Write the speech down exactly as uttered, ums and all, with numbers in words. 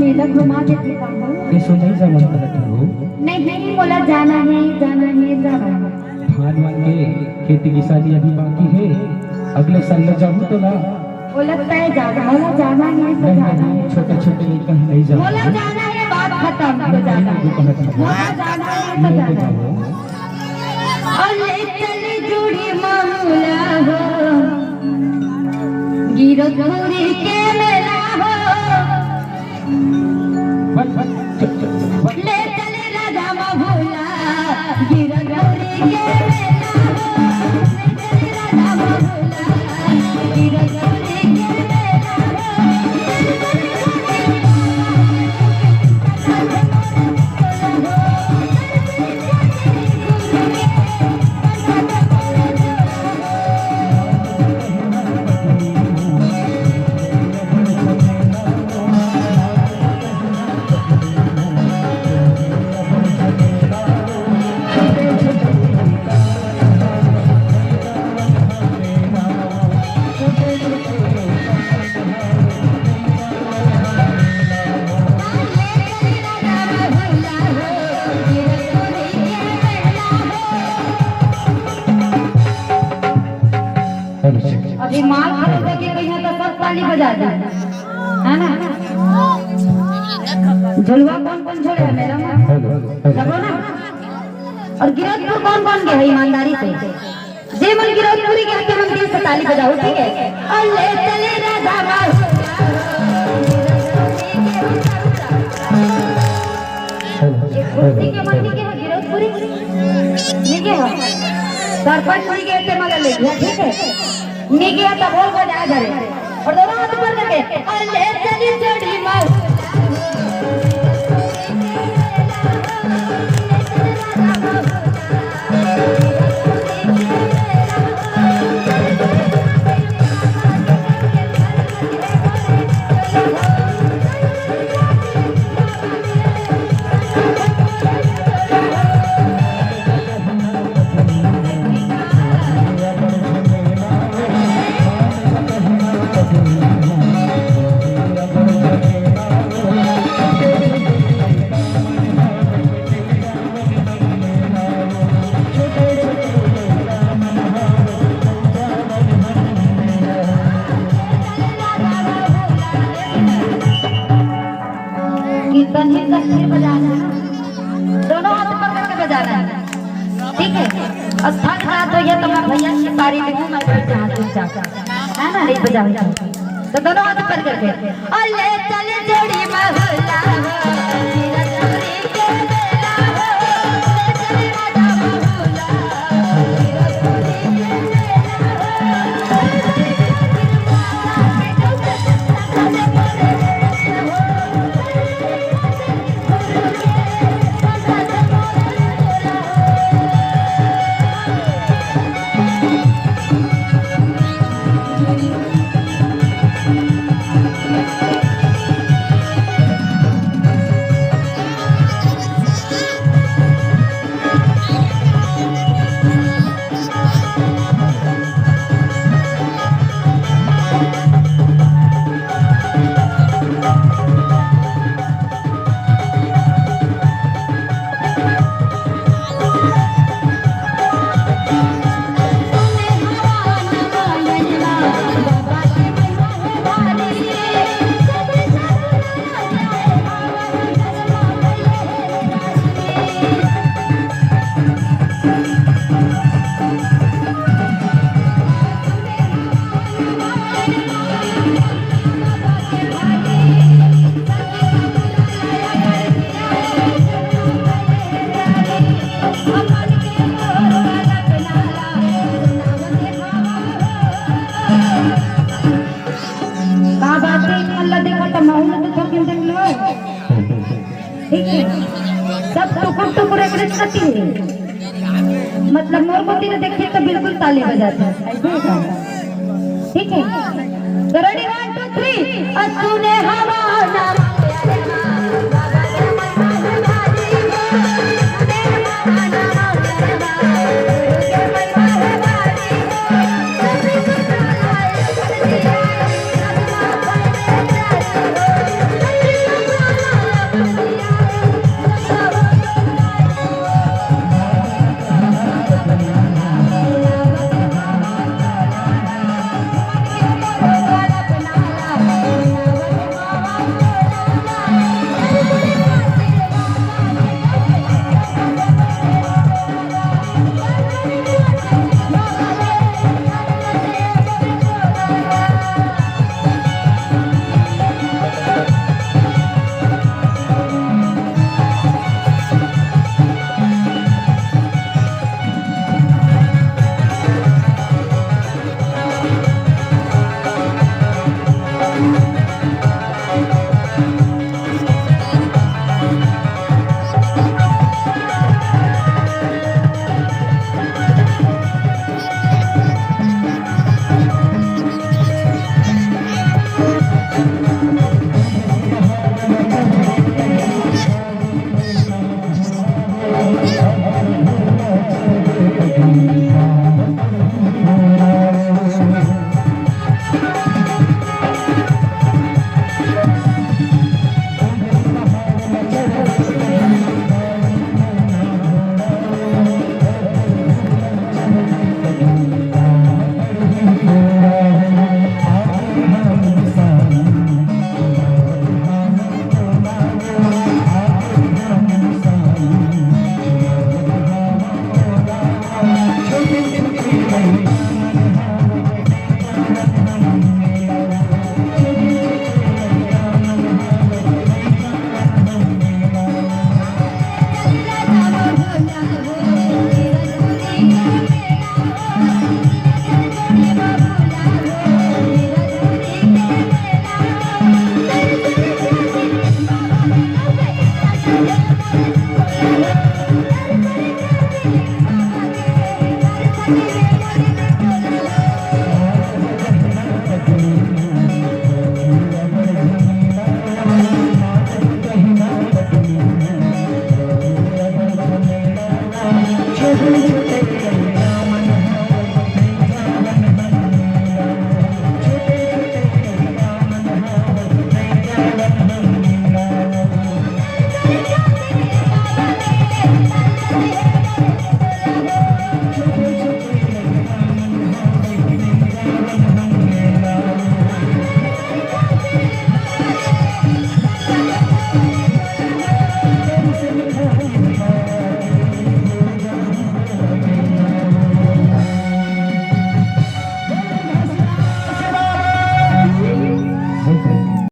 तिलक घुमा देथे का हो? ये सोचई जवन करत हो। नहीं, मोला जाना हे, जाना हे, जाना हे। धान वान के खेती किसानी अभी बाकी हे, अगले साल ले जाहू तो ना। ओला तय जाना, मोला जाना हे तो नहीं, जाना नहीं, हे। छोटे छोटे लइका हे, नहीं जाना मोला हे। जाना हे, बात खतम, तो जाना हे। नहीं, नहीं, नहीं, मोला जाना हे तो नहीं, जाना हे। नहीं, नहीं। अउ ले चली जुड़ी मामूला हो, गिरतपुरी के मेला हो। बस, बस, चुप, चुप, चुप, बस। ले चली राजा मामूला, गिरतपुरी के मेला हो। ले चली राजा मामूला, गिरतपुरी के मेला हो। अभी माल खरीदे के कहिया तो सब ताली बजा दे, है ना? झुलवा कौन कौन छोड़े है मेला में? सबो ना। अउ गिरतपुर कौन कौन गे हे ईमानदारी से? जे मन गिरतपुरी गे हे, ते मन दिल से ताली बजाओ, ठीक है? अउ ले चली राजा बाबू। ये कुर्सी के मन नी गे हे गिरतपुरी? नी गे हे। सरपंच नी गे हे, ते मन ले लिया, ठीक है? नी गे हे, तब बोल बजा धरे। अउ दोनों हाथ ऊपर करके, अउ ले चली जोड़ी माऊ। कीर्तन ही कंठ से बजाना है, दोनों हाथ ऊपर करके बजाना है, ठीक है? और थक हाथ हो गया तो मैं भैया की पारी दूँ, मैं बैठ जाऊँ चुपचाप, है ना? नहीं बजाऊँ तो दोनों हाथ ऊपर करके, अउ ले चली जोड़ी मामूला हो, गिरतपुरी के मेला हो, ले चली राजा मामूला। का बात है, मन ला देखा त महू ल तो थोकिन देख लो। ठीक है, सब टुकुर टुकुर एक रिश्ता है। मतलब मोर कोती ल देखिए तो बिल्कुल ताली बजाते हैं, ऐसे ही था। ठीक है, तो ready, one, two, three। अ तूने हवा ना